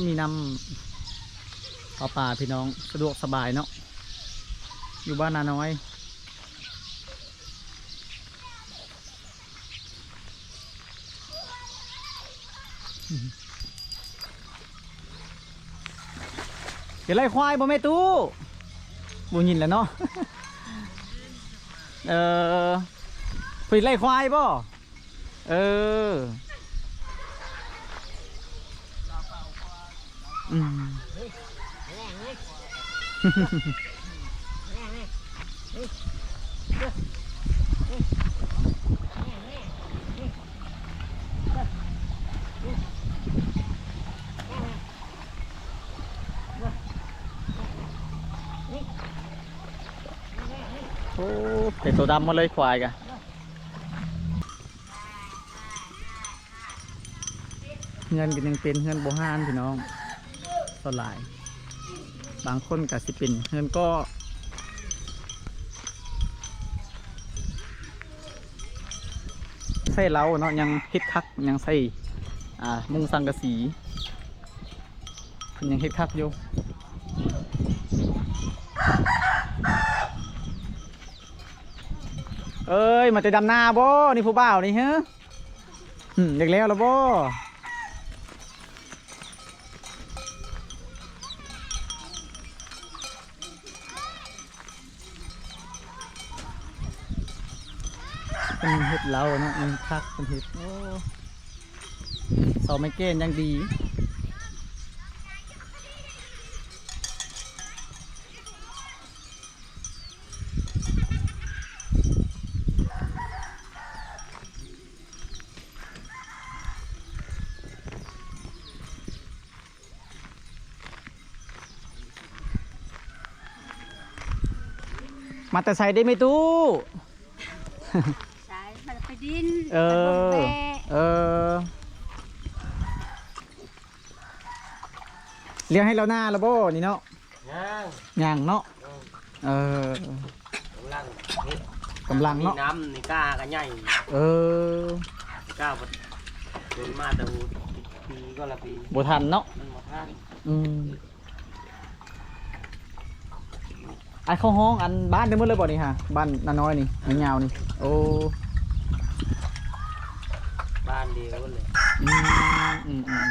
ມີນ້ຳປະປາພີ່ນ້ອງ ສະດວກສະບາຍເນາະ ຢູ່ບ້ານນານ້ອຍ. ເຮັດໄລ່ຄວາຍບໍ່ແມ່ຕູ້? ບໍ່ຍິນແລ້ວເນາະ. ເອີ ເພິ່ນໄລ່ຄວາຍບໍ່? ເອີ ອືມ ໂອ້ ເປັນໂຕດຳໝົດເລີຍຄວາຍກະ. ເຮືອນກໍຍັງເປັນເຮືອນບູຮານພີ່ນ້ອງ ສ່ວນຫຼາຍ ບາງຄົນກໍຊິເປັນເຮືອນກໍ ໃຊ້ເລົາເນາະ ຍັງເຮັດຄັກ ຍັງໃຊ້ ອ່າ ມຸງສັງກະສີ ເພິ່ນຍັງເຮັດຄັກຢູ່. ເອີຍ ມາແຕ່ດຳນາບໍ່ ນີ້ຜູ້ບ່າວນີ້ ຮະ? ອືມ ຢາກແລ້ວລະບໍ່? ເພິ່ນເຮັດເລົາເນາະ ມັນຄັກ ເພິ່ນເຮັດ ໂອ້ ເສົາໄມ້ແກ່ນຢ່າງດີ. ມາແຕ່ໃສເດ້ແມ່ຕູ້? ໃສ ມາແຕ່ໄປດິນ ເອີ ມາເບິ່ງແບະ ເອີ ລ້ຽງໃຫ້ລາວນາລະບໍ່ນີ້ເນາະ? ຍັງ ຍັງເນາະ ຍັງ ເອີ ກຳລັງເຮັດ ກຳລັງເນາະ ມີນ້ຳນີ້ກ້າກໍໃຫຍ່ ເອີ ກ້າບໍ່ ໂດນມາແຕ່ປີກ່ອນລະປີ ບໍ່ທັນເນາະ ມັນບໍ່ທັນ ອືມ ອັນເຂົາຮ້ອງອັນບ້ານໄດ້ໝົດເລີຍບໍ່ນີ້ຫາ ບ້ານນານ້ອຍນີ້ ຍາວໆນີ້ ໂອ້ ບ້ານດຽວເລີຍ ອືມ ອືມ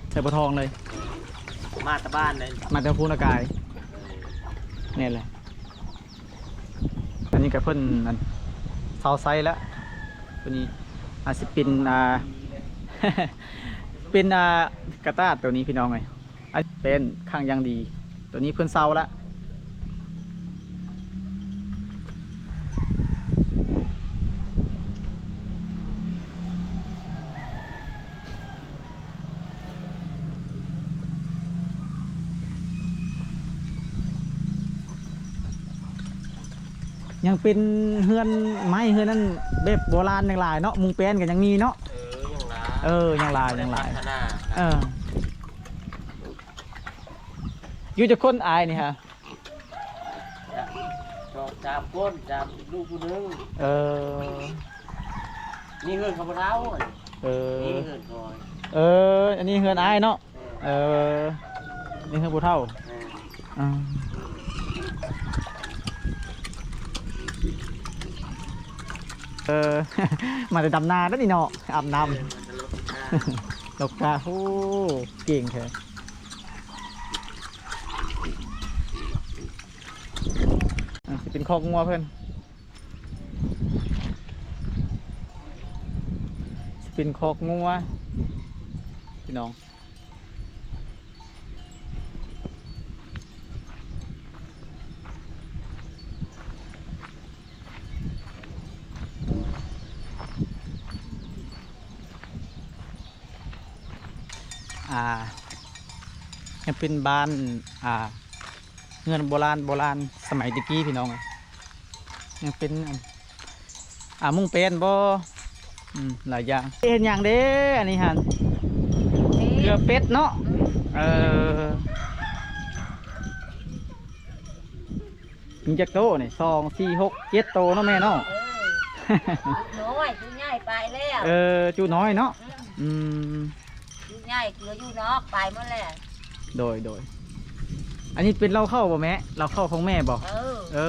ໆ ໃສ່ບໍ່ທອງເລີຍ ມາແຕ່ບ້ານເລີຍ ມາແຕ່ພູນາກາຍ ແມ່ນແຫຼະ ອັນນີ້ກໍເພິ່ນອັນເຊົາໃຊ້ແລ້ວ ຕົວນີ້ອາດຊິເປັນ ອ່າ ເປັນ ອ່າ ກະຕາດຕົວນີ້ພີ່ນ້ອງເອີຍ ອັນແປ້ນຂ້າງຢ່າງດີ ຕົວນີ້ເພິ່ນເຊົາລະ ຍັງເປັນເຮືອນໄມ້ ເຮືອນນັ້ນແບບໂບລານຍັງຫຼາຍເນາະ ມຸງແປ້ນກໍຍັງມີເນາະ ເອີ ຍັງຫຼາຍ ເອີ ຍັງຫຼາຍ ຍັງຫຼາຍ ພັດທະນາ ເອີ ຢູ່ຈັກຄົນອ້າຍນີ້ຫະ? ສອງສາມຄົນ ສາມ ລູກຜູ້ໜຶ່ງ ເອີ ນີ້ເຮືອນຂອງພໍ່ເຖົ້າ ເອີ ນີ້ເຮືອນຂ້ອຍ ເອີ ອັນນີ້ເຮືອນອ້າຍເນາະ ເອີ ເອີ ນີ້ເຮືອນຜູ້ເຖົ້າ ເອີ ອ່າ ເອີ ມາແຕ່ດຳນາເດ້ນີ້ເນາະ ອາບນ້ຳ ເອີ ມາແຕ່ລົດກາ ລົດກາ ໂອ້ ເກັ່ງແທ້. ອ່າ ຊິເປັນຄອກງົວເພິ່ນ ຊິເປັນຄອກງົວ ພີ່ນ້ອງ. ອ່າ ຍັງເປັນບ້ານ ອ່າ ເຮືອນໂບລານ ໂບລານສະໄໝແຕ່ກີ້ພີ່ນ້ອງ ຍັງເປັນ ອ່າ ມຸງແປ້ນບໍ່ ອືມ ຫຼາຍຢ່າງ. ເຮັດຫຍັງເດ້ອັນນີ້ຫັ້ນ? ເກືອເປັດເນາະ ເອີ. ມີຈັກໂຕນີ້? ສອງ ສີ່ ຫົກ ເຈັດໂຕເນາະແມ່ເນາະ. ເອີ ຈຸນ້ອຍຈຸໃຫຍ່ໄປແລ້ວ. ເອີ ຈຸນ້ອຍເນາະ. ອືມ ອືມ ຈຸ ໃຫຍ່ເກືອຢູ່ນອກ ໄປໝົດແລ້ວ. ໂດຍ ໂດຍ. ອັນນີ້ເປັນເລົ້າເຂົ້າບໍ່ແມ່? ເລົ້າເຂົ້າຂອງແມ່ບໍ່? ເອີ ເອີ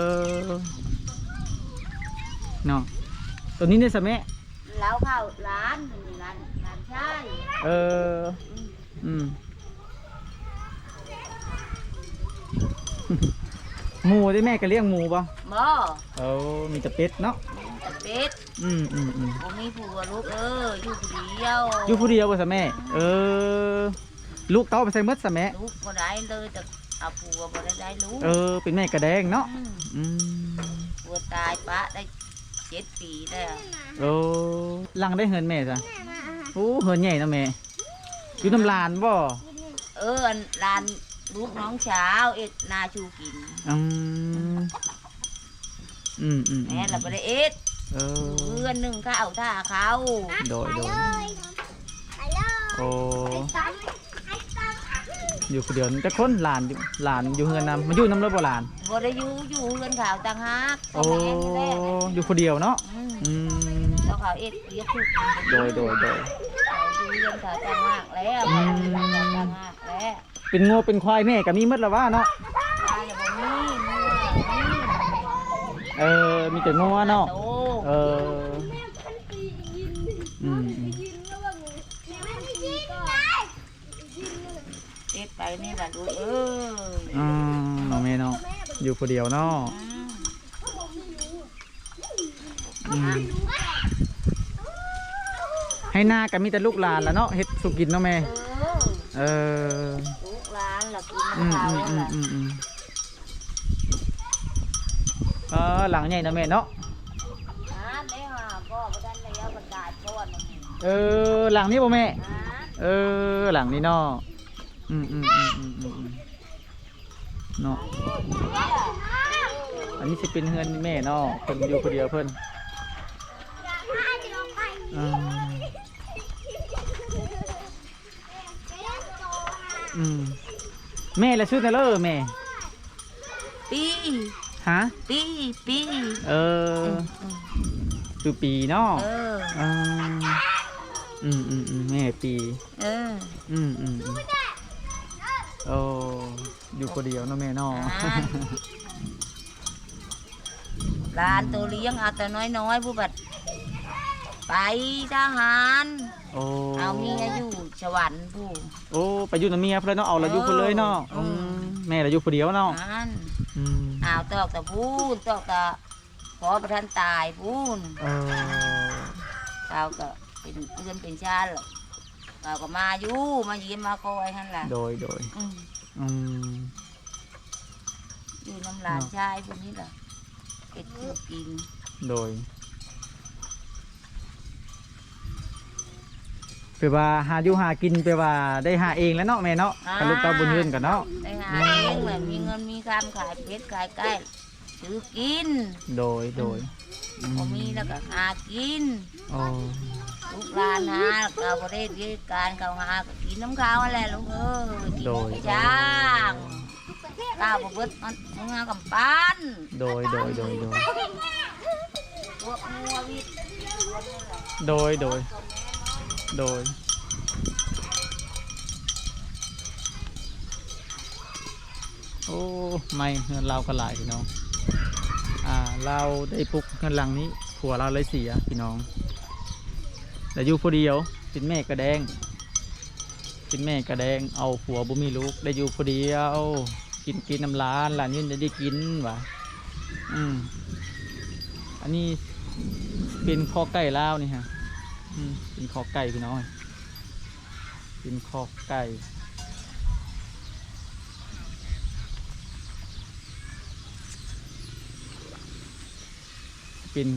ເນາະ. ໂຕນີ້ເດ້ຊະແມ່? ເລົ້າເຂົ້າຫຼານ ຫຼານ ຫຼານຊາຍ. ເອີ ອືມ ອືມ. ໝູເດ້ແມ່ ກໍລ້ຽງໝູບໍ່? ບໍ່. ເອີ ມີແຕ່ເປັດເນາະ. ມີແຕ່ເປັດ. ອືມ ອືມ ອືມ. ບໍ່ມີຜົວລູກເອີຍ ຢູ່ຜູ້ດຽວ. ຢູ່ຜູ້ດຽວບໍ່ຊະແມ່? ເອີ ລູກເຕົ້າໄປໃສໝົດຊະແມ່? ລູກບໍ່ໄດ້ເລີຍ ແຕ່ເອົາຜົວບໍ່ໄດ້ ໄດ້ລູກ. ເອີ ເປັນແມ່ກະແດງເນາະ. ອືມ ອືມ. ຜົວຕາຍປະໄດ້ເຈັດປີແລ້ວ. ໂອ້ ຫຼັງໃດເຮືອນແມ່ຊະ? ໂອ້ ເຮືອນໃຫຍ່ເນາະແມ່. ຢູ່ນຳຫຼານບໍ່? ເອີ ອັນຫຼານລູກນ້ອງສາວເຮັດນາສູ່ກິນ. ອືມ ອືມໆໆ ແມ່ລະບໍ່ໄດ້ເຮັດ. ເອີ ຢູ່ເຮືອນໜຶ່ງ ຂ້າເອົາທ່າເຂົາ. ໂດຍ ໂດຍ. ໂອ້ ຢູ່ຜູ້ດຽວ. ຈັກຄົນ? ຫຼານຢູ່ ຫຼານຢູ່ເຮືອນນຳ. ມາຢູ່ນຳເລີຍບໍ່ຫຼານ? ບໍ່ໄດ້ຢູ່ ຢູ່ເຮືອນເຂົາຕ່າງຫາກ. ໂອ້ ຢູ່ຜູ້ດຽວເນາະ. ອືມ ອືມ ເຂົາເຮັດວຽກທຸກ ໂດຍ ໂດຍ ໂດຍ. ຢູ່ເຮືອນເຂົາຕ່າງຫາກແລ້ວ. ອືມ ຢູ່ເຮືອນເຂົາຕ່າງຫາກແລ້ວ. ເປັນງົວເປັນຄວາຍແມ່ກໍມີໝົດລະວ່າເນາະ. ຄວາຍລະບໍ່ມີ ງົວມີ. ເອີ ມີແຕ່ງົວເນາະ. ໂຕ ເອີ ອືມ ອືມ. ເຮັດໄປນີ້ລະລູກເອີຍ. ອືມ ເນາະແມ່ເນາະ ຢູ່ຜູ້ດຽວເນາະ. ອືມ ອືມ ໄຮ່ນາກໍມີແຕ່ລູກຫຼານລະເນາະ ເຮັດສູ່ກິນເນາະແມ່. ເອີ ເອີ ລູກຫຼານລະກິນ ອືມ ນຳເຂົາ ອືມ ລະ ອືມ ອືມ. ເອີ ຫຼັງໃຫຍ່ເນາະແມ່ເນາະ. ອ່າ ໄດ້ຫາບໍ່ ບໍ່ທັນໄດ້ເອົາໄປກາຍກ່ອນ. ເອີ ຫຼັງນີ້ບໍ່ແມ່? ອ່າ ເອີ ຫຼັງນີ້ເນາະ. ອືມ ອືມ ເນາະ. ອັນນີ້ຊິເປັນເຮືອນແມ່ເນາະ ເພິ່ນຢູ່ຜູ້ດຽວເພິ່ນ. ອືມ ອືມ ແມ່ລະຊື່ແນວເລີແມ່? ປີ ຮະ? ປີ ປີ ເອີ ອືມ ອືມ ຊື່ປີເນາະ. ເອີ ອືມ ອືມ ອືມ ແມ່ປີ ເອີ ອືມ ອືມ ອືມ. ໂອ້ ຢູ່ຜູ້ດຽວເນາະແມ່ເນາະ. ອ່າ ຫຼານໂຕລ້ຽງເອົາແຕ່ນ້ອຍໆ ຜູ້ບັດໄປທະຫານ. ໂອ້ ເອົາເມຍຢູ່ສະຫວັນຜູ້. ໂອ້ ໄປຢູ່ນຳເມຍເພິ່ນເນາະ ເອົາລະຢູ່ພຸ້ນເລີຍເນາະ. ເອີ ອືມ ແມ່ລະຢູ່ຜູ້ດຽວເນາະ. ອືມ ເອົາຕອກຕະພຸ້ນ ຕອກຕະ ພໍ່ບໍ່ທັນຕາຍພຸ້ນ. ເອີ ເຂົາກໍເປັນເຮືອນເປັນຊານລະ ເຂົາກໍມາຢູ່ ມາຢ້ຽມມາຄອຍຫັ້ນລະ. ໂດຍ ໂດຍ. ອືມ ອືມ ຢູ່ນຳຫຼານຊາຍຜູ້ນີ້ລະ ເຮັດຢູ່ກິນ. ໂດຍ. ແປວ່າຫາຢູ່ຫາກິນ ແປວ່າໄດ້ຫາເອງແລ້ວເນາະແມ່ເນາະ. ອ່າ ຄັນລູກເຕົ້າບຸນຍືນກໍເນາະ ໄດ້ຫາເອງແຫຼະ. ອືມ ມີເງິນມີຄຳ ຂາຍເປັດຂາຍໄກ່ ຊື້ກິນ. ໂດຍ ໂດຍ. ອືມ ບໍ່ມີແລ້ວກໍຫາກິນ. ອໍ ລູກຫຼານຫາກໍບໍ່ໄດ້ເຮັດການ ເຂົາຫາກໍກິນນຳເຂົາຫັ້ນແຫຼະລູກເອີຍ. ໂດຍ ກິນໄປຈ້າງ ຂ້າວບໍ່ເບິດ ເມືອກຳປັນ. ໂດຍ ໂດຍ ໂດຍ ໂດຍ. ພວກງົວວິດ ໂດຍ ໂດຍ ໂດຍ. ໂອ້ ໄມ້ເຮືອນລາວກໍຫຼາຍພີ່ນ້ອງ. ອ່າ ລາວໄດ້ປຸກເຮືອນຫຼັງນີ້ ຜົວລາວເລີຍເສຍພີ່ນ້ອງ ແລ້ວຢູ່ຜູ້ດຽວ ເປັນແມ່ກະແດງ ເປັນແມ່ກະແດງ ເອົາຜົວບໍ່ມີລູກ ໄດ້ຢູ່ຜູ້ດຽວ ກິນ ກິນນຳຫຼານ ຫຼານຍິນໄດ້ ໄດ້ກິນວ່າ. ອືມ ອັນນີ້ເປັນຄອກໄກ່ລາວນີ້ຮະ. ອືມ ເປັນຄອກໄກ່ພີ່ນ້ອງ ເປັນຄອກໄກ່ ເປັນ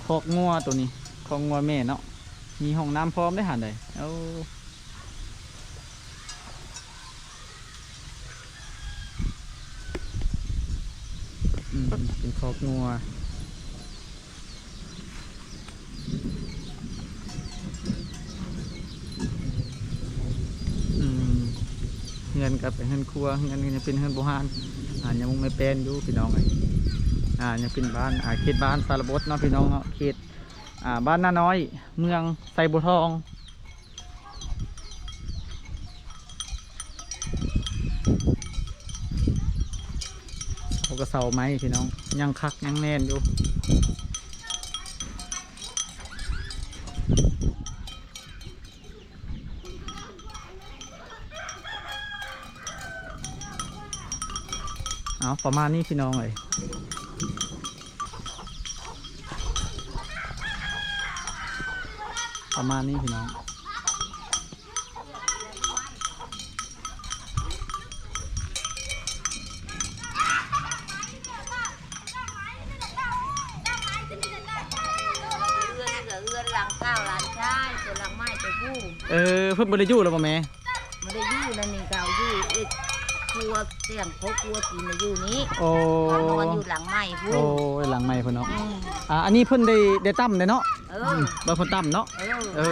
ຄອກງົວໂຕນີ້ ຄອກງົວແມ່ເນາະ. ມີຫ້ອງນ້ຳພ້ອມເດ້ຫັ້ນໃດ. ໂອ້ ອືມ ເປັນຄອກງົວ. ອືມ ເຮືອນກໍເປັນເຮືອນຄົວ ເຮືອນກໍຍັງເປັນເຮືອນບູຮານ ອ່າ ຍັງມຸງໄມ້ແປ້ນຢູ່ພີ່ນ້ອງເອີຍ. ອ່າ ຍັງເປັນບ້ານ ອ່າ ເຂດບ້ານສາລະບົດເນາະພີ່ນ້ອງເນາະ ເຂດ ອ່າ ບ້ານນານ້ອຍ ເມືອງໄຊບົວທອງ. ໂອ້ ກະເສົາໄມ້ພີ່ນ້ອງ ຍັງຄັກຍັງແໜ້ນຢູ່. ເອົາ ປະມານນີ້ພີ່ນ້ອງເອີຍ ປະມານນີ້ພີ່ນ້ອງ. ເຮືອນກະເຮືອນຫຼັງເກົ່າ ຫຼານຊາຍ ສ່ວນຫຼັງໃໝ່ໂຕຜູ້. ເອີ ເພິ່ນບໍ່ໄດ້ຢູ່ແລ້ວບໍ່ແມ່? ບໍ່ໄດ້ຢູ່ແລ້ວນີ້ ເຂົາຢູ່ເຮັດຄົວ ສ້າງຄອບຄົວກິນແລ້ວຢູ່ນີ້. ໂອ້ ເຂົານອນຢູ່ຫຼັງໃໝ່ພຸ້ນ. ໂອ້ຍ ຫຼັງໃໝ່ພຸ້ນເນາະ. ອືມ ອ່າ ອັນນີ້ເພິ່ນໄດ້ ໄດ້ຕຳໄດ້ເນາະ. ເອີ ອືມ ວ່າເພິ່ນຕຳເນາະ. ເອີ ເອີ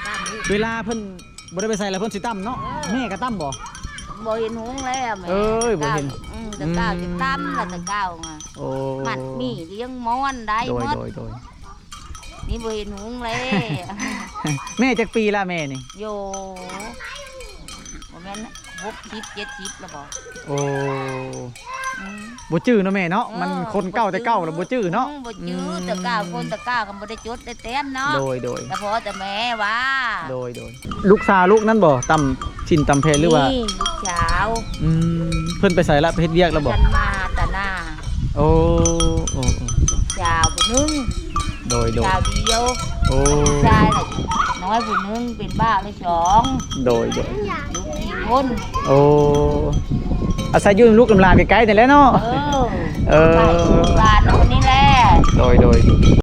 ຕຳຢູ່ ເວລາເພິ່ນບໍ່ໄດ້ໄປໃສແລ້ວເພິ່ນຊິຕຳເນາະ. ເອີ ແມ່ກະຕຳບໍ່? ບໍ່ເຫັນຫຸງແລ້ວແມ່. ເອີຍ ບໍ່ເຫັນ. ອືມ ແຕ່ເກົ່າ ອືມ ຈະຕຳລະ ແຕ່ເກົ່າ. ໂອ້ ມັດໝີ້ ລ້ຽງມອນໄດ້ໝົດ. ໂດຍ ໂດຍ ໂດຍ. ນີ້ບໍ່ເຫັນຫຸງແລ້ວ. ແມ່ຈັກປີລະແມ່ນີ້? ໂຢ ບໍ່ແມ່ນ ຫົກສິບ ເຈັດສິບລະບໍ? ໂອ້ ອືມ ບໍ່ຈື່ເນາະແມ່ເນາະ. ເອີ ມັນຄົນເກົ່າແຕ່ເກົ່າລະບໍ່ຈື່ເນາະ. ອືມ ບໍ່ຈື່. ອືມ ແຕ່ເກົ່າ ຄົນແຕ່ເກົ່າກະບໍ່ໄດ້ຈົດໄດ້ແຕ້ມເນາະ. ໂດຍ ໂດຍ. ສະເພາະແຕ່ແມ່ວ່າ. ໂດຍ ໂດຍ. ລູກສາວລູກນັ້ນບໍ່ ຕຳສິນຕຳແພນ ຫຼືວ່າ? ນີ້ລູກສາວ. ອືມ ເພິ່ນໄປໃສລະ ໄປເຮັດວຽກລະບໍ? ເພິ່ນມາແຕ່ນາ. ໂອ້ ໂອ້ ໂອ້ ສາວຜູ້ໜຶ່ງ. ໂດຍ ໂດຍ. ສາວດຽວ. ໂອ້ ຊາຍລະນ້ອຍຜູ້ໜຶ່ງ ເປັນບ່າວລະສອງ. ໂດຍ ໂດຍ. ລູກສີ່ຄົນ. ໂອ້ ອາໄສຢູ່ນຳລູກນຳຫຼານໃກ້ໆນີ້ແຫຼະເນາະ. ເອີ ເອີ ໃກ້ລູກຫຼາ